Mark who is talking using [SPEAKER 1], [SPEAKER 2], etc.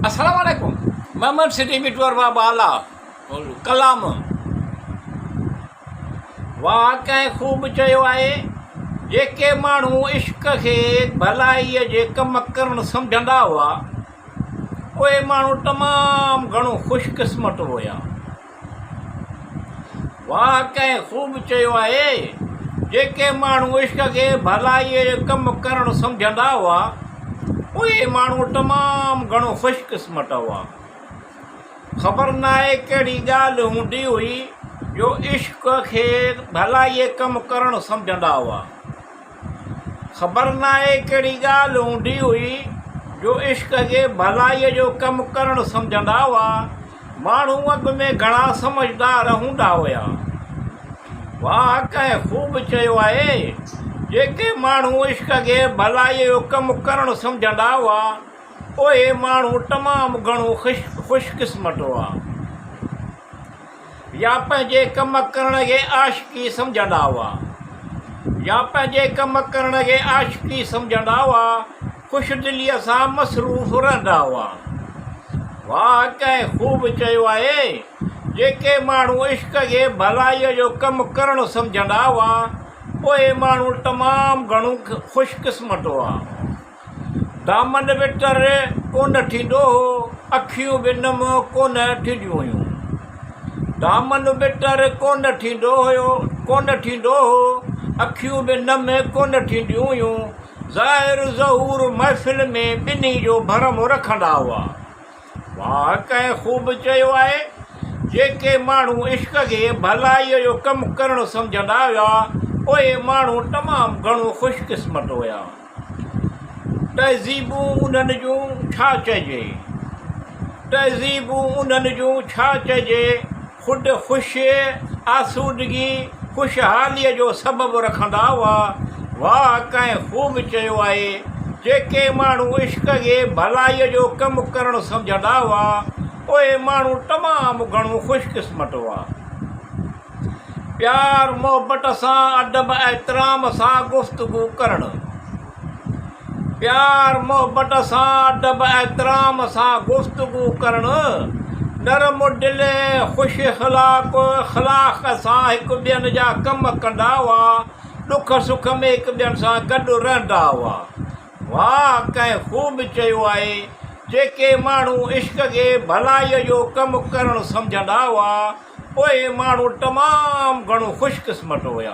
[SPEAKER 1] السلام عليڪم محمد سٽي مٽور وا بالا ڪلام واهه ڪنهن خوب چيو آهي جيڪي ماڻهو عشق کي ڀلائيء جي ڪم ڪرڻ سمجهندا هئا اهي ماڻهو تمام گهڻو خوش قسمت هيا واهه ڪنهن خوب چيو آهي، جيڪي ماڻهو عشق کي ڀلائيء جو ڪم ڪرڻ سمجهندا هئا، اهي ماڻهو تمام گهڻو خوش قسمت هئا. خبر ناهي ڪهڙي ڳالهه هوندي هئي جو عشق کي ڀلائيء ڪم ڪرڻ سمجهندا هئا. خبر ناهي ڪهڙي ڳالهه هوندي هئي جو عشق کي ڀلائيء جو ڪم ڪرڻ سمجهندا هئا. ماڻهو اڳ ۾ گهڻا سمجهدار هوندا هيا. واهه ڪنهن خوب چيو آهي، جيڪي ماڻهو عشق کي ڀلائيء جو ڪم ڪرڻ سمجهندا هئا، اهي ماڻهو تمام گهڻو خوش قسمت هئا. يا پنهنجي ڪم ڪرڻ کي عاشقي سمجهندا هئا. يا پنهنجي ڪم ڪرڻ کي عاشقي سمجهندا هئا، خوش دليء سان مصروف رهندا هئا. واهه ڪنهن خوب چيو آهي، جيڪي ماڻهو عشق کي ڀلائيء جو ڪم ڪرڻ سمجهندا هئا، اهي ماڻهو تمام گهڻو خوش قسمت هئا. دامن به تر ڪونه ٿيندو هو، اکيون به نم ڪونه ٿينديون هيون. دامن به تر ڪونه ٿيندو هيو، ڪونه ٿيندو هو، اکيون به نم ڪونه ٿينديون هيون. ظاهر ظهور محفل ۾ ٻنهي جو ڀرم رکندا هئا. واهه ڪنهن خوب چيو آهي، جيڪي ماڻهو عشق کي ڀلائيء جو ڪم ڪرڻ سمجهندا هيا، اهي ماڻهو تمام گهڻو خوش قسمت هيا. تهذيبون انهن جون ڇا چئجي. تهذيبون انهن جون ڇا چئجي، خود خوشي، آسودگي، خوشحاليء جو سبب رکندا هئا. واهه ڪنهن خوب چيو آهي، جيڪي ماڻهو عشق کي ڀلائيء جو ڪم ڪرڻ سمجهندا هئا، اهي ماڻهو تمام گهڻو خوش قسمت هئا. پيار محبت سان ادب احترام سان گفتگو ڪرڻ. پيار محبت سان ادب احترام سان گفتگو ڪرڻ. نرم دل خوش اخلاق اخلاق سان هڪ ٻين جا ڪم ڪندا هئا. ڏک سک ۾ هڪ ٻين سان گڏ رهندا هئا. واهه ڪنهن خوب چيو آهي، جيڪي ماڻهو عشق کي ڀلائيء جو ڪم ڪرڻ سمجهندا هئا، اهي ماڻهو تمام گهڻو خوش قسمت هيا.